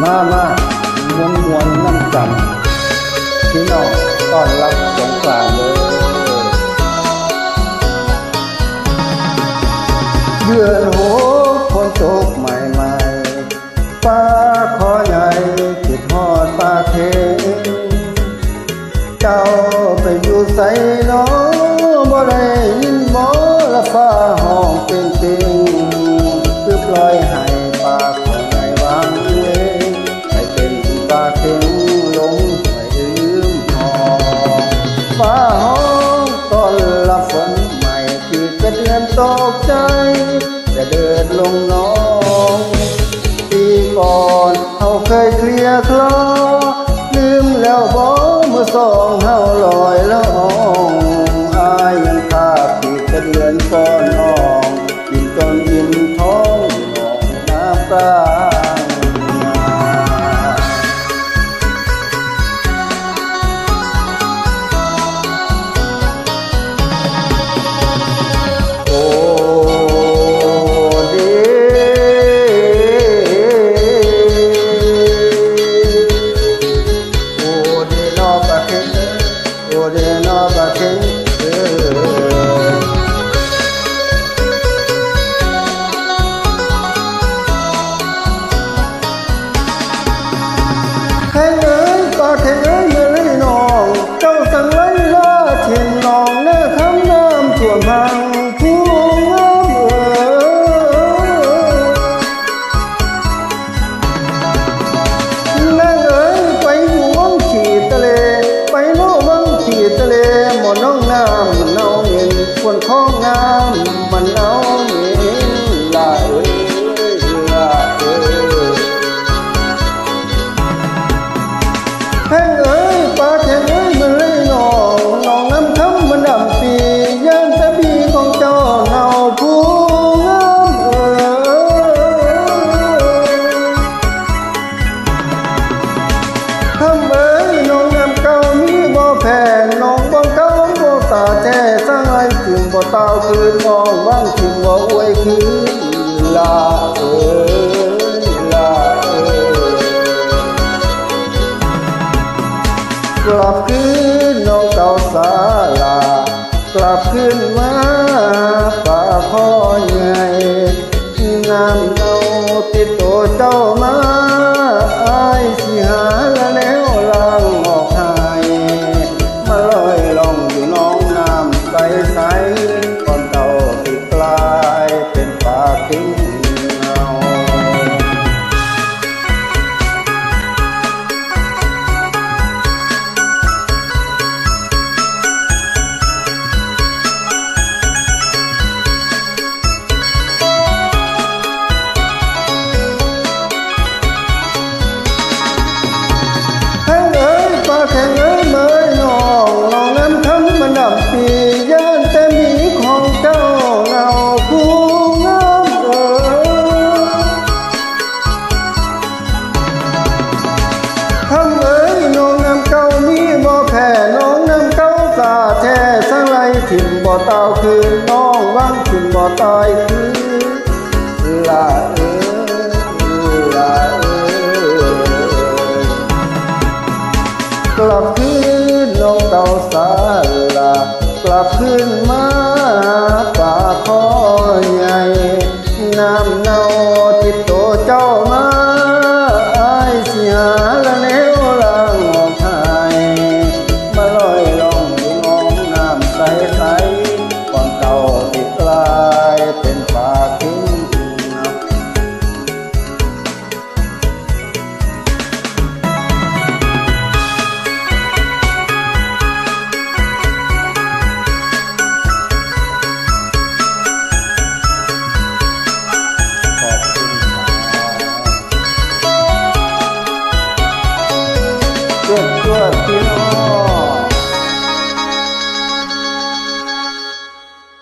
ມາ ມາ ມ່ວນໆນຳກັນ ພີ່ນ້ອງຕ້ອນຮັບສົງການເດີ້. ເດືອນຫົກຝົນຕົກໃໝ່ໆ ປາຄໍໃຫຍ່ຄິດຮອດປາເຄັງ ເຈົ້າໄປຢູ່ໃສນໍ ບໍ່ໄດ້ຍິນບໍລະຟ້າຮ້ອງເຕັງໆ ຄືປ່ອຍໃຫ້ປາຄໍໃຫຍ່ຫວ່າງເວງ ໃຫ້ເປັນປາເຄັງລົງຫ້ວຍລືມຫ້ອງ ຟ້າຮ້ອງຕ້ອນຮັບຝົນໃໝ່ ປີກະເດືອນຕົກໃຈ ຈະເດີດລົງໜອງ ປີກ່ອນເຮົາເຄີຍເຄລຍຄລາ ລືມແລ້ວບໍ ມື້ສອງເຮົາລອຍລະອອງ ອ້າຍຍັງຄາບປີກະເດືອນກ່ອນນ້ອງ ກິນຈົນອີ່ມທ້ອງຢູ່ໜອງນ້ຳກາງນາ. ໂອເດ ໂອເດນໍປາເຄັງເອີຍ ໂອເດນໍປາເຄັງເອີຍ. ແຂ້ງເອີຍ ປາແຂ້ງເອີຍ ເມື່ອໃດນ້ອງເຈົ້າຈັ່ງໄຫຼລາ ເຫັນໜອງນາຄຳນ້ຳຖ້ວມຮັງ ຜູ້ງາມເອີຍ. ນາງເອີຍ ໄປຢູ່ວັງຂີ້ຕະເລ ໄປເນາະວັງຂີ້ຕະເລ ໝໍນ້ອງນ້ຳມັນເນົ່າເໝັນ ຄວນຄອງນ້ຳມັນເນົ່າເໝັນ ຫຼ້າເອີຍ ຫຼ້າເອີຍ. ແຂ້ງເອີຍ ປາແຂ້ງເອີຍ ເມື່ອໃດນ້ອງ ນ້ອງນ້ຳຄຳມັນດຳປີ ຢ້ານແຕ່ບີຂອງເຈົ້າເນົ່າຜູ້ງາມເອີຍ. ຄຳເອີຍ ນ້ອງນ້ຳເກົ່າມີບໍ່ແພ້ ນ້ອງບ່ອງເກົ່າບໍ່ຕາແທ້ ສ້າງໄຫຼຖິ້ມບໍ່ຕ່າວຄືນ ນ້ອງຫວັງຖິ້ມບໍ່ອວຍຄືນ ຫຼ້າເອີຍ ຫຼ້າເອີຍ. ກັບຄືນນ້ອງເກົ່າສາຫຼ້າ ກັບຄືນມາປາຄໍໃຫຍ່ ນ້ຳເນົ່າຕິດໂຕເຈົ້າມາ ອ້າຍຊິຫາລະແນວລ້າງອອກໃຫ້ ມາລອຍລ່ອງຢູ່ໜອງນ້ຳໃສໆ ກ່ອນເຈົ້າຊິກາຍເປັນປາເຄັງເນົ່າ. ແຂ້ງເອີຍ ປາແຂ້ງເອີຍ ເມີຍນ້ອງ ນ້ອງນ້ຳຄຳມັນດຳປີ ຢ້ານແຕ່ມີຂອງເຈົ້າເນົ່າຜູ້ງາມເອີຍ. ຄຳເອີຍ ນ້ອງນ້ຳເກົ່າມີບໍ່ແພ້ ນ້ອງນ້ຳເກົ່າສາແທ້ ສ້າງໄຫຼຖິ້ມບໍ່ຕ່າວຄືນ ນ້ອງຫວັງຖິ້ມບໍ່ຕາຍຄືນ ຫຼ້າເອີຍ ຫຼ້າເອີຍ. ກັບຄືນນ້ອງເກົ່າສາຫຼ້າ ກັບຄືນມາ